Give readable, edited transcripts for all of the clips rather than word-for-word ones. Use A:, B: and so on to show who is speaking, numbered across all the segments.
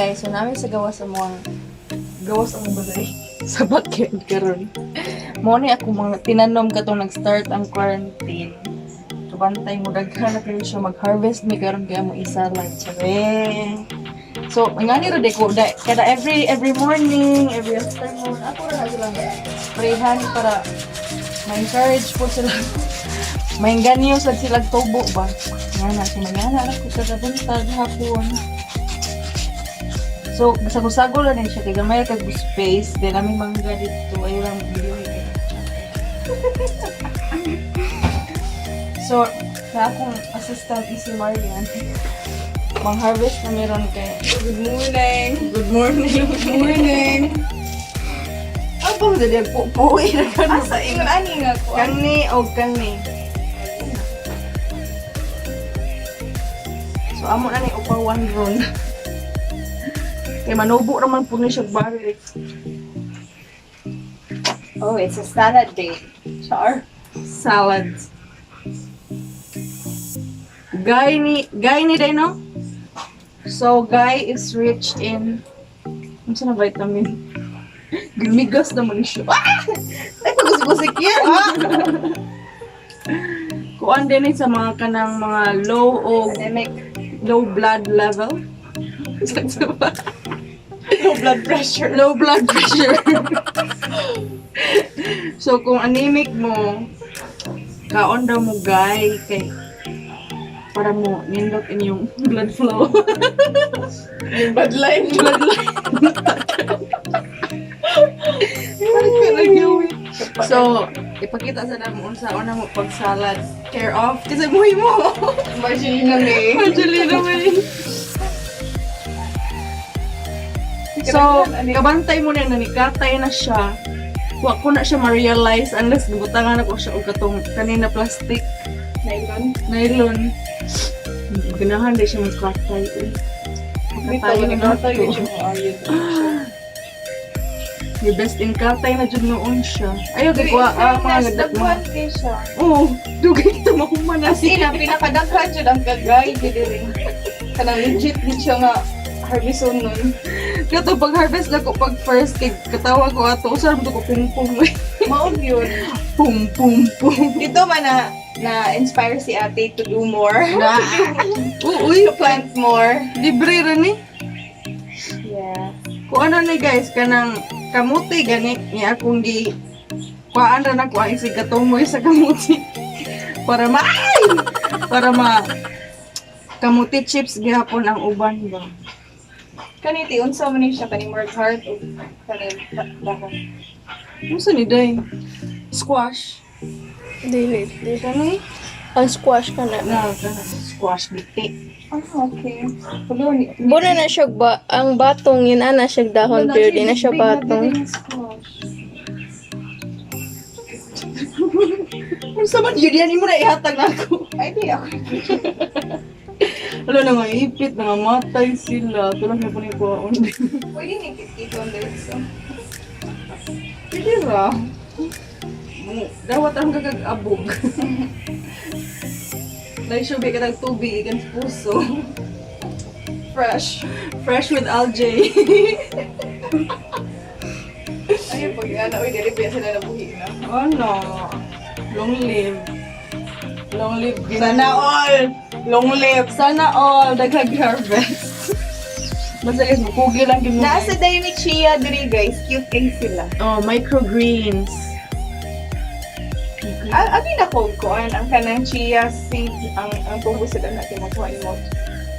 A: Guys, so namin sa gawas sa mga gawas ang balay sa backyard karon. Mo ni ako mga tinanom katong nag-start ang quarantine. Kabantay mo, daghan na kayo siya, mag-harvest mi karon kaya mo isalad. Chabe. So, ngani ra ko da, kada every morning, every afternoon, ako ra na silang sprayhan para ma-encourage po sila. Maingganyo sad sila tubo ba. Nga na, si mangana ra ko kada buntag, hapon. So, sago-sago lang din siya kay gamay kag space, then aming mangga dito ay lang video eh. So, na akong assistant is si Marian. Mang-harvest na meron kay
B: Good morning.
A: Good morning.
B: Good morning.
A: Ang pang dali po po na karon.
B: Asa ingon ani nga ko?
A: Kani o kani. So amo na ni upawan ron. Kay manubo raman po ni siya balik.
B: Oh, it's a salad day. Char.
A: Salad. Guy ni day no? So guy is rich in unsa na vitamin? Gimigas naman ni siya. Ah! Ay, pagusgusik yan! Kuan din ni sa mga kanang mga low o
B: Anemic.
A: Low blood level.
B: Low blood pressure.
A: Low blood pressure. So kung anemic mo, kaon daw mo guy kay para mo nindot inyong blood flow.
B: Yung bad line.
A: Blood line. So, ipakita sa namo unsa una mo pag salad. Care of kasi buhi mo.
B: Margelina May.
A: Angelina May. So, kabantay mo na nanikatay na siya. Wa ko na siya ma-realize unless gibutangan ako siya og katong kanina plastic
B: Nylon.
A: Nylon. Ganahan di siya magkatay eh.
B: Dito,
A: Makatay na
B: nagkatay
A: to.
B: yun siya mga ayun.
A: Your best in katay na jud noon siya. Ayaw kay kuha ah, mga gadak
B: Daghan kay siya.
A: Oo, dugay kita mahuman na
B: As in, ang pinakadaghan jud ang kagay diri. Kanang legit din siya nga harveston nun.
A: Kato pag harvest na ko pag first kay katawa ko ato usar mo to ko pum pum eh.
B: Mao yun.
A: Pum pum pum.
B: Dito man na na inspire si ate to do more.
A: Na. Uy,
B: To plant more.
A: Libre ra ni.
B: Yeah.
A: Kung ano ni guys, kanang kamuti gani ni akong gi kuhaan ra na ko ang isig katumoy sa kamuti. Para ma ay! Para ma kamuti chips gihapon ang uban ba.
B: Kani ti unsa man ni siya, kani more heart o kani dahon?
A: Unsa ni day? Squash.
C: Dili, dili.
A: Kani?
C: Ang squash ka na.
A: Na kana squash biti.
B: Ah, okay. Tulo ni.
C: Buna na siya ba, ang batong yun ana siya dahon pero di na siya batong.
B: Squash.
A: Unsa man yun yan imo na ihatag na ako.
B: Ay, di ako.
A: Wala na nga ipit, nangamatay sila. Tulad na po ni kuhaon.
B: Pwede ni kiton dito.
A: Pwede ra. Dawat ang gagag-abog. Like siya, katag tubig, ikan sa puso.
B: Fresh.
A: Fresh with algae.
B: Ay, pag ano, uy, dili pa sila nabuhi na.
A: Oh no. Long live. Long live.
B: Sana all! Long live!
A: Sana all. Daghag harvest. Basta guys, mukugi lang yun.
B: Nasa day ni Chia diri guys. Cute kay sila.
A: Oh, microgreens.
B: Ah, abi na ko kuan ang kanang chia seeds ang tubo sa natin makuha nimo.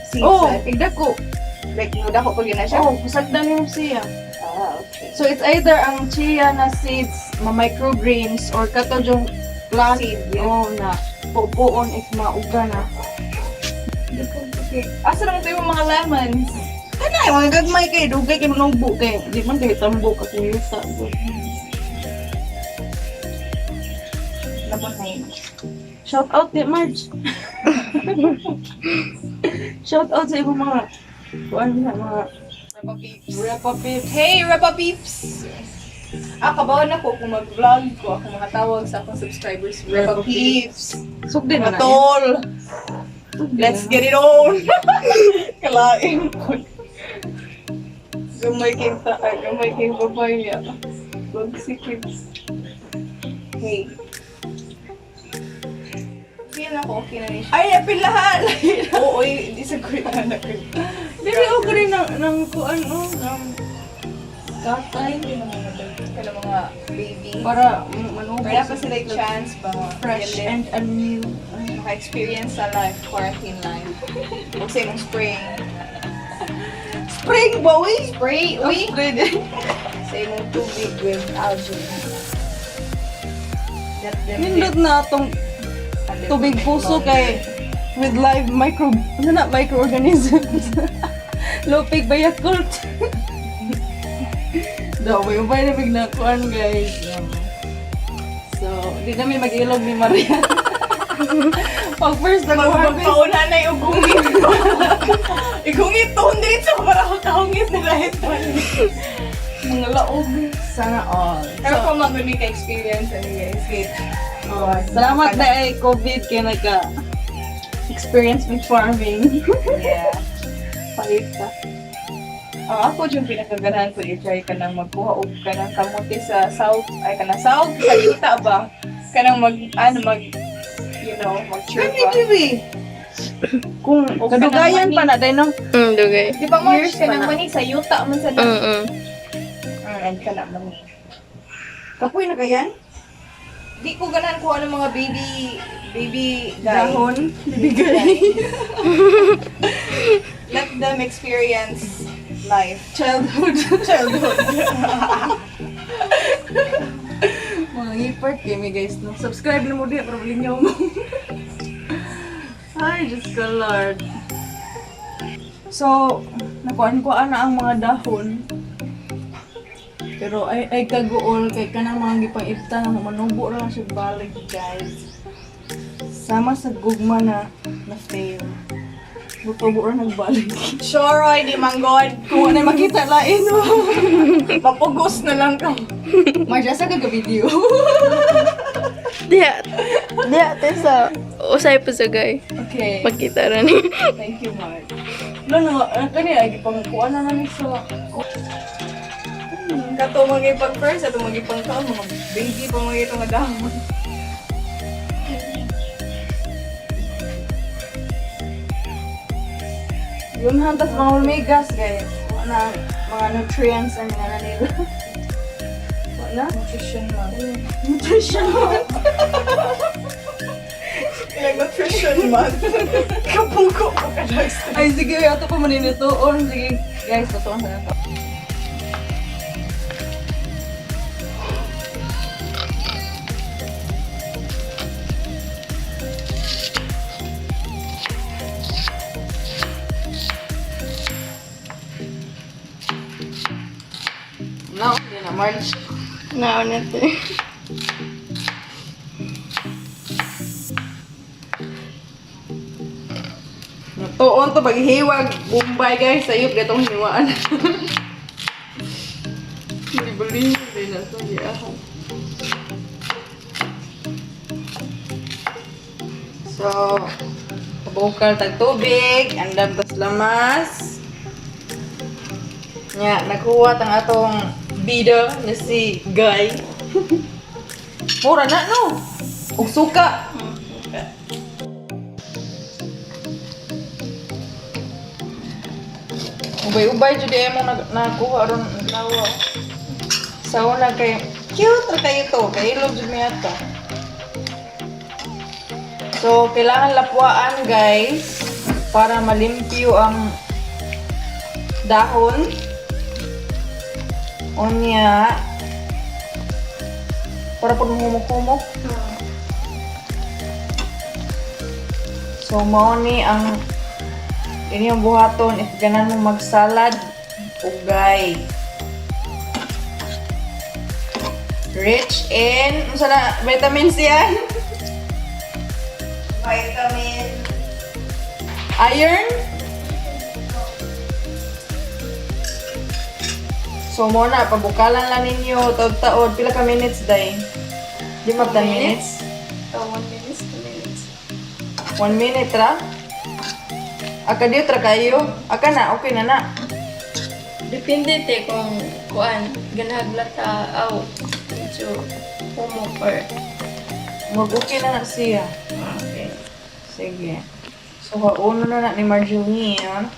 B: Seeds.
A: Oh,
B: Ah,
A: igdako.
B: like no dako pag yun na siya.
A: Oh, kusagdan mo siya.
B: Ah, okay.
A: So it's either ang chia na seeds, ma microgreens or kato yung plant
B: Seed, yeah.
A: oh, na pupuon if mauga na.
B: Okay. Asa naman tayo yung mga lemons?
A: Kana mga gagmay kay dugay kay manungbo kay di man kay tambok akong yuta.
B: Lemon na yun.
A: Shout out ni Marge. Shout out sa ibang mga kuan na mga
B: Repa peeps.
A: Repa peeps.
B: Hey, Repa peeps! Ah, kabaw na ko kung mag-vlog ko, ako makatawag sa akong subscribers. Repa
A: Repa
B: peeps!
A: Sugdi na
B: Mga
A: na.
B: tol! Let's get it on! Kalain ko. Gamay kay ta, ay, gamay kay babaya. Wag si kids. Hey. Feel ako okay na ni siya.
A: Ay, napilahan!
B: Oo, oy, di sa kuya na ko.
A: Dili og rin ng kuan oh, ng katay.
B: Kana mga baby.
A: Para manubo.
B: Wala pa sila yung chance ba?
A: Fresh and anew.
B: Maka-experience sa life, quarantine life. Huwag sa imong spring.
A: Spring ba, uy?
B: Spray, uy!
A: Spring eh.
B: Sa imong tubig with algae. Let them
A: Nindot na atong
B: live a little
A: tubig
B: bit
A: puso
B: longer.
A: kay with live micro ano na microorganisms. Lupig ba Yakult? Daw, may ubay na bigla kuan, guys. So, di namin mag-ilog ni Maria. Pag first nag-harvest,
B: Magpauna na yung ugungit. Igungit to, hindi ito para kakahungit nila ito.
A: mga laog. Sana all.
B: Pero kung maguni ka experience, ano guys, kay
A: Oh, salamat na ay COVID kay nagka experience with farming.
B: Yeah.
A: Palit ka.
B: Ang ako yung pinakaganahan ko i-try ka nang magkuha og kanang kamote sa south ay kanang south sa yuta ba kanang mag ano mag you know mag
A: Kani
B: ba
A: bibi. Kung
B: O
A: kadugayan
B: kanang
A: pa na day no.
C: Dugay.
B: Di ba March
A: Years pa
B: kanang
A: na.
B: mani sa yuta man sa and kana mani.
A: Kapoy na kayan?
B: Di ko ganahan kuha ng mga baby baby guy.
A: Dahon, bibigay.
B: Let them experience life.
A: Childhood.
B: Childhood.
A: Mga ngipart kami guys no. Subscribe na mo diha para malingaw mo. Ay, Diyos ko Lord. So, nakuan-kuan na ang mga dahon. Pero ay kaguol kay kanang mga gipang-ibta na manubo ra lang siya balik, guys. Sama sa gugma na na fail. Butubo ra nagbalik.
B: Sure, oy, di manggod.
A: Kung wala makita lain no.
B: Mapugos na lang ka.
A: Marja sa ka video.
C: Diya. Diya, te sa usay pa sa gay.
A: Okay.
C: Magkita ra ni.
A: Thank you, Mark. No, no, kani ay gipangkuan na namin sa
B: Kato mga ipag first, ato mga ipang kaon, mga baby pa mga itong dahon.
A: Yun hantas mga omegas, guys. Wala mga nutrients ang nga nila. Wala?
B: Nutrition month.
A: Nutrition month.
B: Ilang nutrition month. Kapuko ko ka lang.
A: Ay, sige, ato pa maninituon. Sige, guys, totoo sa nato. No, hindi na, March.
C: Naon na te.
A: Tuon to paghiwag Bombay guys, sayop ditong hiwaan. Hindi bali, hindi na sa giyahan. So, pabukal tag tubig, andam tas lamas. Nya, naghuwat ang atong bida na si Guy. Mura na no. Ug suka. Ubay-ubay jud ay mo nakuha ron nawa. Sa una kay cute ra kayo to, kay ilog jud mi ato. So kailangan lapwaan guys para malimpyo ang dahon. Unya para pag humok-humok. So mao ni ang inyong buhaton if ganan mo magsalad ugay. Rich in unsa na vitamins yan?
B: Vitamin.
A: Iron. So mo na pabukalan lang ninyo taod-taod pila ka minutes day? Lima ka minutes?
C: Oh, 1 minute, 2 minutes.
A: 1 minute ra? Aka diyo tra kayo? Aka na, okay na na.
C: Depende te kung kuan ganahaglata aw medyo humok or
A: Mag-okay na na siya.
C: Okay.
A: Sige. So, kauno na na ni Marjeline.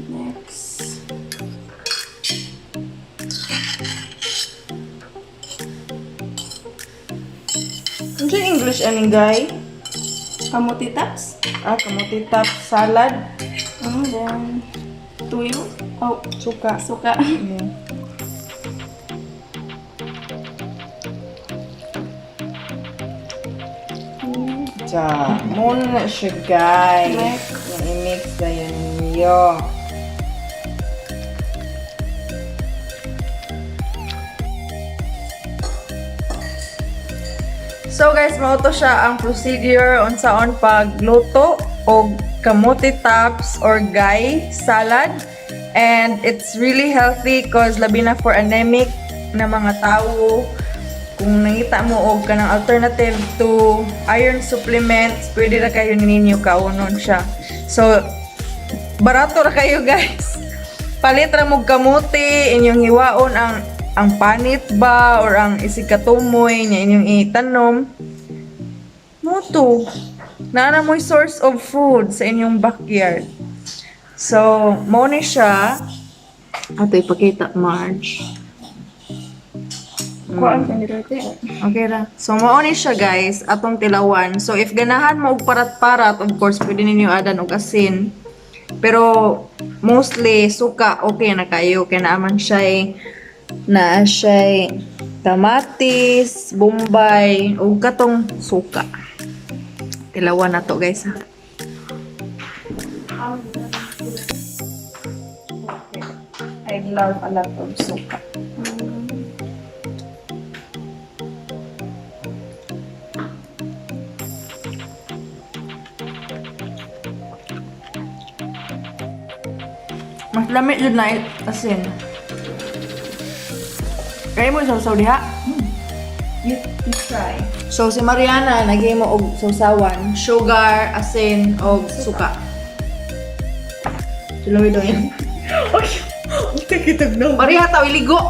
C: Next.
A: Ano siya English aning guy?
C: Kamote tops.
A: Ah, kamote top salad.
C: And then tuyo. Oh,
A: Suka.
C: suka.
A: Yeah. Ja, muna na siya, guys.
C: Mix.
A: Yung i-mix na yun ninyo. So guys, mao to siya ang procedure unsaon pagluto og kamote tops or guy salad. And it's really healthy cause labi na for anemic na mga tao. Kung nangita mo og kanang alternative to iron supplements, pwede ra kayo ninyo kaunon siya. So barato ra kayo, guys. Palit ra mo kamote, inyong hiwaon ang panit ba or ang isig katumoy niya inyong itanom. Mo to. Naa na mo'y source of food sa inyong backyard. So, mo ni siya. Ato ipakita, Marge.
C: Kuan ka nito te.
A: Okay ra. So, mao ni siya, guys, atong tilawan. So, if ganahan mo og parat-parat, of course, pwede ninyo adan og asin. Pero, mostly, suka, okay na kayo. Kaya naaman siya na siya kamatis, bombay, ug katong suka. Tilawan na to, guys, ha.
B: I love a lot of suka.
A: Mas lamit yun na asin. Kaya mo sausaw diha?
B: You try.
A: So, si Mariana, naghimo og sausawan, sugar, asin, og suka. Tuloy daw yan. Maria, taw iligo!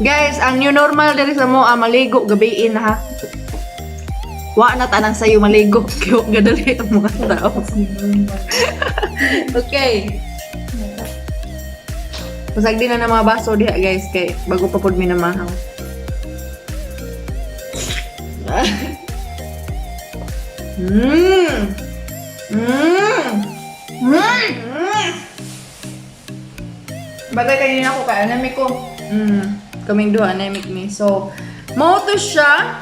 A: Guys, ang new normal diri sa mo, ah, maligo gabiin ha. Wa na tanang sayo maligo. Kaya gadali ang mga tao. Okay. Pasag din na ng mga baso diha, guys, kay bago pa pod mi namahaw. Mmm. Mmm. Mmm.
B: Bagay kanina ko kay anami ko.
A: Kaming duha anemic ni. So, mao to siya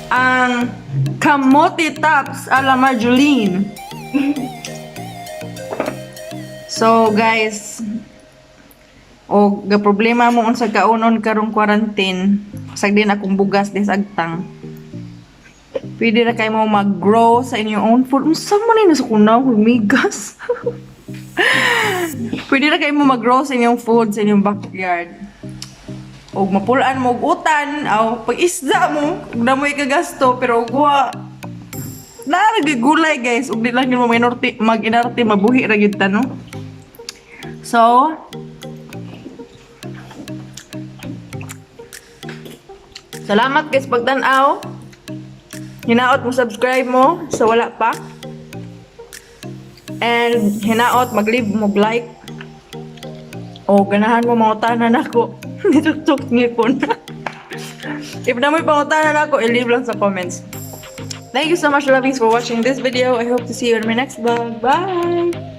A: ang kamote tops ala Marjeline. So, guys, o ga problema mo unsa kaunon karong quarantine, sag din akong bugas des agtang. Pwede ra kay mo mag-grow sa inyong own food. Unsa man ni nasa kunaw humigas. Pwede ra kay mo mag-grow sa inyong food sa inyong backyard. Og mapulaan mo og utan, aw pag-isda mo, ug na mo ikagasto pero og wa naa ra gyud gulay, guys, ug di lang gyud mo minorte mag-inarte mabuhi ra gyud ta, no. So, salamat guys pagtan-aw. Hinaot mo subscribe mo sa wala pa. And hinaot mag-leave mo og like. O ganahan mo mangutanan ako. Nituktok ngipon. If na mo'y pangutanan ako, i-leave lang sa comments. Thank you so much, lovies, for watching this video. I hope to see you in my next vlog. Bye!